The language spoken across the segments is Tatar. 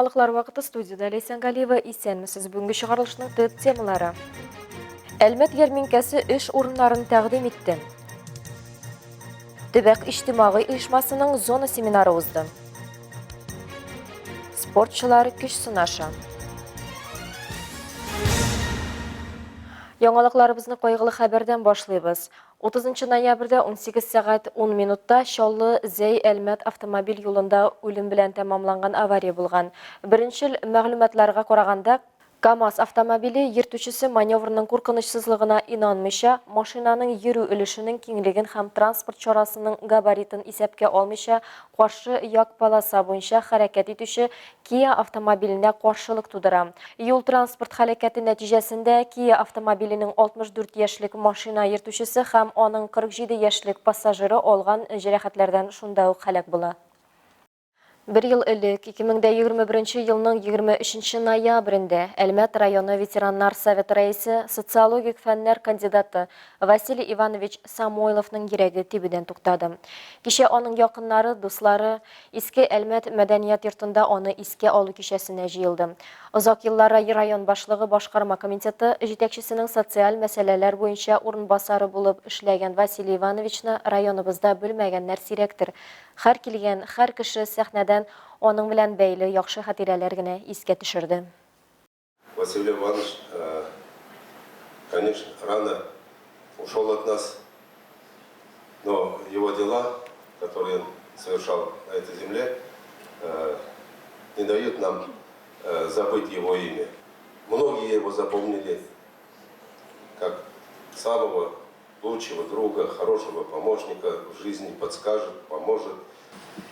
Яңалыклар вакыты студиядә Ләйсән Галиева. Исәнмесез. Бүгенге чыгарылышның төп темалары. Әлмәт ярминкәсе эш урыннарын тәкъдим итте. Төбәк иҗтимагый оешмасының зона семинары узды. Спортчылар көч сынаша. Яңалыкларыбызны кайгылы хәбәрдән башлыйбыз. 30 ноябрьдә 18 сәгать 10 минутта Чаллы Зәй-Әлмәт автомобиль юлында үлем белән тәмамланган авария булган. Беренчел мәгълүматларга караганда, КАМАЗ автомобиле йөртүчесе маневрның куркынычсызлыгына инанмыйча, машинаның йөрү өлешенең киңлеген һәм транспорт чарасының габаритын исәпкә алмыйча, каршы як полоса буенча хәрәкәт итүче Kia автомобиленә каршылык тудыра. Юл-транспорт һәлакәте нәтиҗәсендә Kia автомобиленең 64 яшьлек машина йөртүчесе һәм аның 47 яшьлек пассажиры алган җәрәхәтләрдән шунда ук һәлак була. Бер ел элек, 2021 елның 23 ноябрендә Әлмәт районы ветераннар советы рәисе, социологик фәннәр кандидаты Василий Иванович Самойловның йөрәге тибүдән туктады. Кичә аның якыннары, дуслары Иске Әлмәт мәдәният йортында аны искә алу кичәсенә җыелды. Озак еллар район башлыгы башкарма комитеты җитәкчесенең социаль мәсьәләләр буенча урынбасары булып эшләгән Василий Ивановичны районыбызда белмәгәннәр сирәктер. Һәр килгән, һәр кеше сәхнәдән аның белән бәйле яхшы хатирәләр генә искә төшерде. Василий Иванович, конечно, рано ушел от нас, но его дела, которые он совершал на этой земле, не дают нам забыть его имя. Многие его запомнили как самого лучшего друга, хорошего помощника в жизни, подскажет, поможет.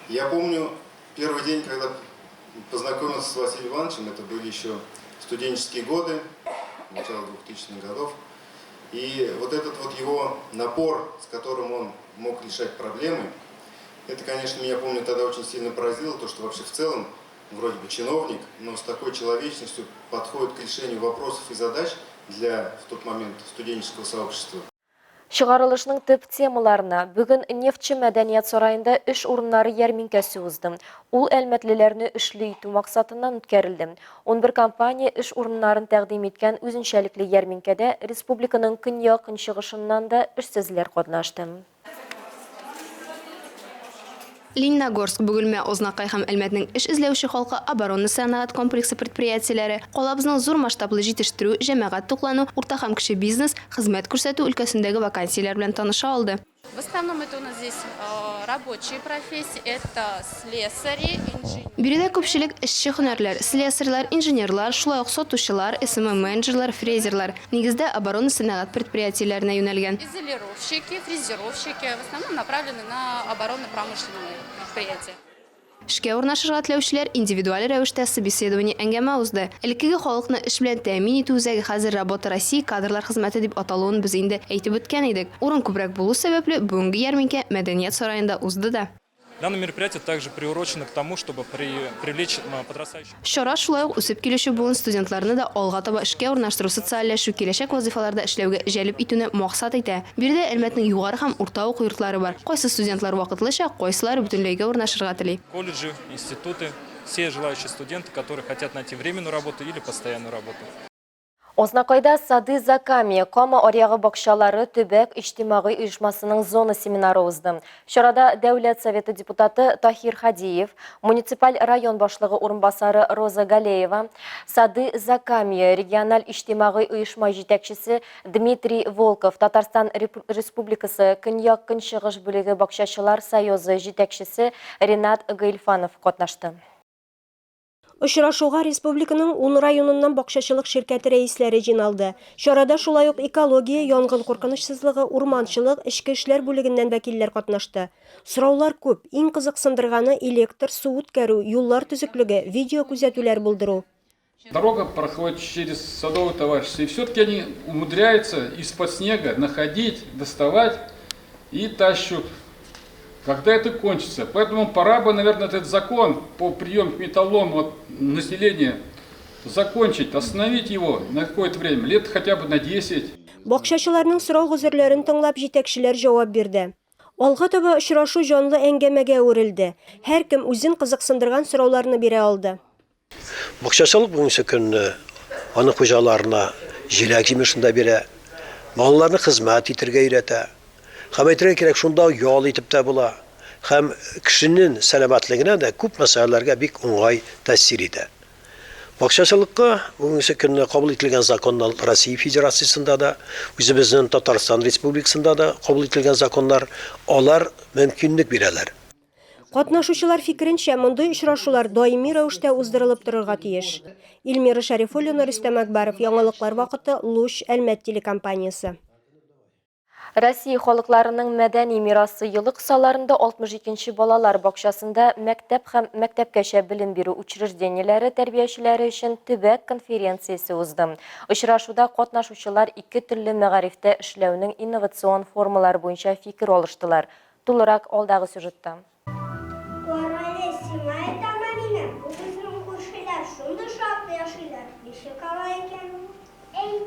Я помню первый день, когда познакомился с Василием Ивановичем, это были еще студенческие годы, начало 2000-х годов. И вот этот вот его напор, с которым он мог решать проблемы, это, конечно, меня, помню, тогда очень сильно поразило, то, что вообще в целом вроде бы чиновник, но с такой человечностью подходит к решению вопросов и задач для в тот момент студенческого сообщества. Чыгарылышның төп темаларына бүген Нефтьче мәдәният сараенда эш урыннары ярминкәсе узды. Ул әлмәтлеләрне эшле итү максатыннан үткәрелде. 11 компания эш урыннарын тәкъдим иткән үзенчәлекле ярминкәдә республиканың көньяк-көнчыгышыннан да эшсезләр катнашты. Лениногорск, Бөгелмә, Азнакай һәм Әлмәтнең эш эзләүче халкы оборона-сәнәгать комплексы предприятиеләре, калабызның зур масштаблы җитештерү, җәмәгать туклану, урта һәм кече бизнес, хезмәт күрсәтү өлкәсендәге вакансияләр белән таныша алды. В основном это у нас здесь рабочие профессии, это слесари, инженеры. Биредә күпчелек эшче һөнәрләр, слесарьлар, инженерлар, шулай ук сатучылар, СММ-менеджерлар, фрезерлар. Нигездә оборона-сәнәгать предприятиеләренә юнәлгән. Изолировщики, фрезеровщики, в основном направлены на оборонно-промышленные предприятия. Эшкә урнашырга теләүчеләр индивидуаль рәвештә собеседование-әңгәмә узды. Элеккеге халыкны эш белән тәэмин итү үзәге хәзер Работа России кадрлар хезмәте дип аталуын без инде әйтеп үткән идек. Урын күбрәк булу сәбәпле, бүгенге ярминкә Мәдәният сараенда узды да. Данное мероприятие также приурочено к тому, чтобы привлечь подрастающих. Чара шулай ук үсеп килүче буын студентларны да алга таба эшкә урнаштыру, социальләшү, киләчәк вазыйфаларда эшләүгә җәлеп итүне максат итә. Биредә Әлмәтнең югары һәм урта уку йортлары бар. Кайсы студентлар вакытлыча, кайсылары бөтенләйгә урнашырга тели. Колледжи, институты, все желающие студенты, которые хотят найти временную работу или постоянную работу. Азнакайда Сады Закамье, Кама аръягы бакчалары төбәк иҗтимагый оешмасының зона семинары узды. Чарада Дәүләт Советы депутаты Таһир Һадиев, муниципаль район башлыгы урынбасары Роза Галеева, Сады Закамье региональ иҗтимагый оешма җитәкчесе Дмитрий Волков, Татарстан Республикасы Көньяк-Көнчыгыш бүлеге бакчачылар союзы җитәкчесе Ринат Гыйльфанов катнашты. Очрашуга республиканың ун районыннан бакчачылык ширкәте рәисләре җыйналды. Чарада шулай ук экология, янгын куркынычсызлыгы, урманчылык, эчке эшләр бүлегеннән вәкилләр катнашты. Сораулар күп, иң кызыксындырганы, электр, су үткәрү, юллар төзеклеге, видеокүзәтүләр булдыру. Дорога проходит через садовое товарищество, и все-таки они умудряются из-под снега находить, доставать и тащут. Когда это кончится? Поэтому пора бы, наверное, этот закон по приемке металлолома от населения закончить, остановить его на какое-то время, лет хотя бы на 10. Бакчачыларның сорау-гозерләрен тыңлап, җитәкчеләр җавап бирде. Алга таба очрашу җанлы әңгәмәгә әверелде. Һәркем үзен кызыксындырган сорауларны бирә алды. Бакчачылык бүгенге көнне аның хуҗаларына җиләк-җимешен дә бирә, балаларны хезмәт итергә өйрәтә. Һәм әйтергә кирәк, шунда ял итеп тә була. Һәм кешенең сәламәтлегенә дә күп мәсьәләләргә бик уңай тәэсир итә. Бакчачылыкка бүгенге көнне кабул ителгән законнар Россия Федерациясендә дә, үзебезнең Татарстан Республикасында да кабул ителгән законнар, алар мөмкинлек бирәләр. Катнашучылар фикеренчә, мондый очрашулар даими рәвештә уздырылып торырга тиеш. Эльмира Шәрифуллина, Рөстәм Әкбәров, Яңалыклар вакыты, Луч, Әлмәт телекомпаниясе. Россия халыкларының мәдәни мирасы елы кысаларында 62 нче балалар бакчасында мәктәп һәм мәктәпкәчә белем бирү учреждениеләре тәрбиячеләре өчен төбәк конференциясе узды. Очрашуда катнашучылар ике телле мәгарифтә эшләүнең инновацион формалары буенча фикер алыштылар. Тулырак алдагы сюжетта. Карале, сиңа әйтәм, Аминә, бу безнең күршеләр шундый шат яшиләр, ничек алай икән ул? Әй,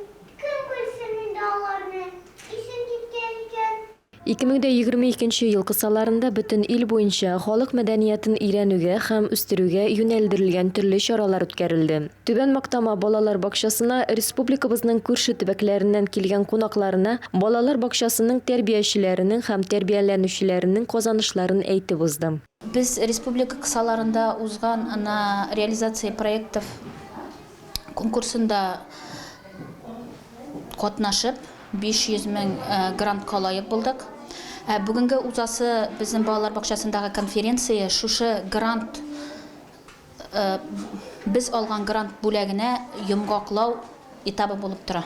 кем белсен инде аларны, исең киткән икән. 2022 нче ел кысаларында бөтен ил буенча халык мәдәниятен өйрәнүгә һәм үстерүгә юнәлдерелгән төрле чаралар үткәрелде. Түбән Мактама балалар бакчасына республикабызның күрше төбәкләреннән килгән кунакларына балалар бакчасының тәрбиячеләренең һәм тәрбияләнүчеләренең казанышларын әйтеп узды. Без республика кысаларында узган На реализации проектов конкурсында катнашып, 500 мең грантка лаек булдык. Ә бүгенге узасы безнең балалар бакчасындагы конференция шушы грант Без алган грант бүләгенә йомгаклау этабы булып тора.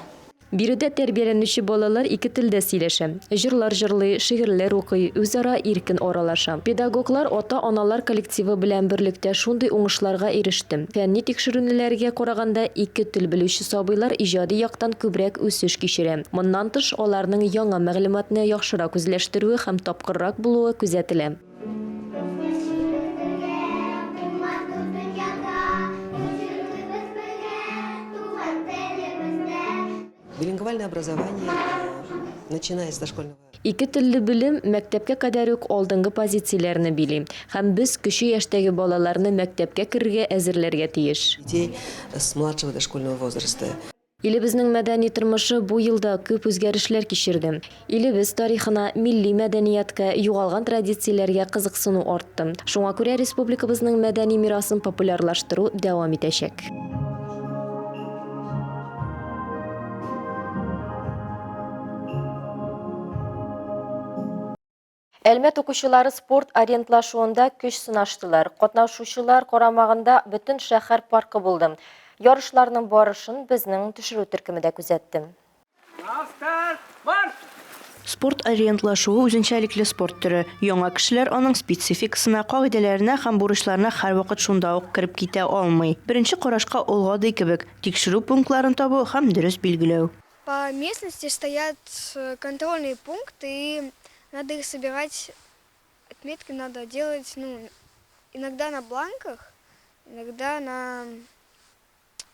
Биредә тәрбияләнүче балалар ике телдә сөйләшә. Җырлар җырлый, шигырьләр укый, үзара иркен аралаша. Педагоглар ата-аналар коллективы белән берлектә шундый уңышларга иреште. Фәнни тикшеренүләргә караганда, ике тел белүче сабыйлар иҗади яктан күбрәк үсеш кичерә. Моннан тыш, аларның яңа мәгълүматны яхшырак үзләштерүе һәм тапкыррак булуы күзәтелә. Билингвальное образование, начиная с дошкольного. Ике телле белем мәктәпкә кадәр үк алдынгы позицияләрне били, һәм без кече яшьтәге балаларны мәктәпкә керергә әзерләргә тиеш. Детей с младшего дошкольного возраста. Илебезнең мәдәни тормышы бу елда күп үзгәрешләр кичерде. Илебез тарихына, милли мәдәниятка, югалган традицияләргә кызыксыну артты. Шуңа күрә республикабызның мәдәни мирасын популярлаштыру дәвам итәчәк. Әлмәт укучылары спорт ориентлашуында көч сынаштылар. Катнашучылар карамагында бөтен шәһәр паркы булды. Ярышларның барышын безнең төшерү төркеме дә күзәтте. Спорт ориентлашуы үзенчәлекле спорт төре. Яңа кешеләр аның спецификасына, кагыйдәләренә һәм бурычларына һәрвакыт шунда ук кереп китә алмый. Беренче карашка ул гади кебек, тикшерү пунктларын табу һәм дөрес билгеләү. По местности стоят контрольные пункты, и надо их собирать, отметки надо делать, ну, иногда на бланках, иногда на,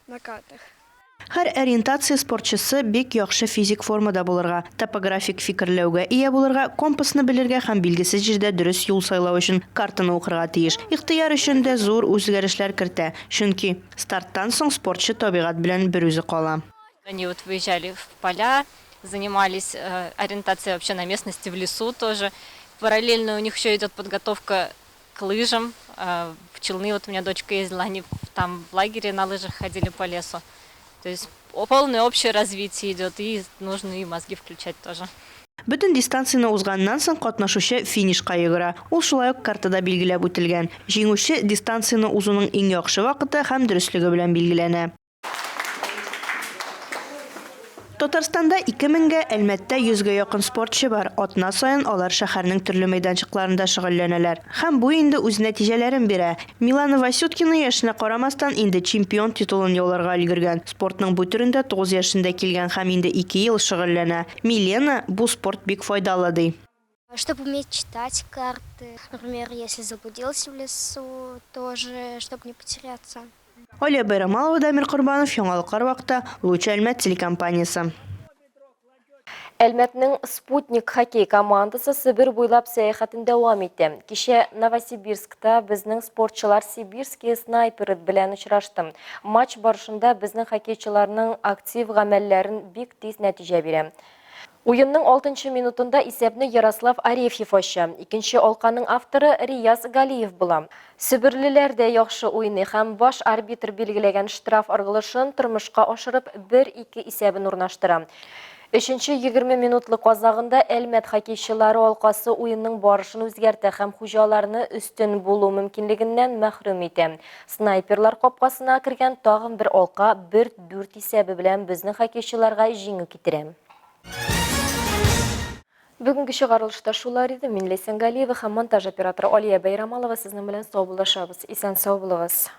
на картах. Һәр ориентация спортчысы бик яхшы физик формада булырга, топографик фикерләүгә ия булырга, компасны белергә һәм билгесез җирдә дөрес юл сайлау өчен картаны укырга тиеш. Ихтыяр өчен дә зур үзгәрешләр кертә, чөнки старттан соң спортчы табигать белән берүзе кала. Они вот выезжали в поля, занимались э, ориентацией вообще на местности в лесу тоже. Параллельно у них еще идет подготовка к лыжам. Э, в Челны вот у меня дочка ездила, они там в лагере на лыжах ходили по лесу. То есть полное общее развитие идет, и нужно и мозги включать тоже. Бөтен дистанцияне узганнан соң катнашучы финишка йөгерә. Ул шулай ук картада билгеләп үтелгән. Җиңүче дистанцияне узуның иң яхшы вакыты һәм дөреслеге белән билгеләнә. Татарстанда ике меңгә, Әлмәттә йөзгә якын спортчы бар. Атна саен алар шәһәрнең төрле мәйданчыкларында шөгыльләнәләр. Һәм бу инде үз нәтиҗәләрен бирә. Милана Васюткина яшенә карамастан, инде чемпион титулын яуларга өлгергән. Спортның бу төрендә 9 яшендә килгән һәм инде ике ел шөгыльләнә. Милена, бу спорт бик файдалы, ди. Чтобы уметь читать карты, например, если заблудился в лесу, тоже, чтобы не потеряться. Алия Байрамалова, Дамир Корбанов, Яңалыклар вакыты, Луч Әлмәт телекомпаниясе. Әлмәтнең Спутник хоккей командасы Себер буйлап сәяхәтен дәвам итә. Кичә Новосибирскта безнең спортчылар Сибирские снайперы белән очрашты. Матч барышында безнең хоккейчыларның актив гамәлләрен бик тиз нәтиҗә бирә. Уенның алтынчы минутында исәпне Ярослав Арефьев ача. Икенче алканың авторы Рияз Галиев була. Себерлеләр дә яхшы уйный һәм баш арбитр билгеләгән штраф ыргылышын тормышка ашырып, бер-ике исәбен урнаштыра. Өченче 20 минутлык азагында Әлмәт хоккейчылары алкасы уенның барышын үзгәртә һәм хуҗаларны өстен булу мөмкинлегеннән мәхрүм итә. Снайперлар капкасына кергән тагын бер алка бер-дүрт исәбе белән безнең хоккейчыларга җиңү китерә. Бүгенге чыгарылышта шулар иде. Мин Ләйсән Галиева һәм монтаж операторы Алия Бәйрамалова сезнең белән саубуллашабыз. Исән-сау булыгыз.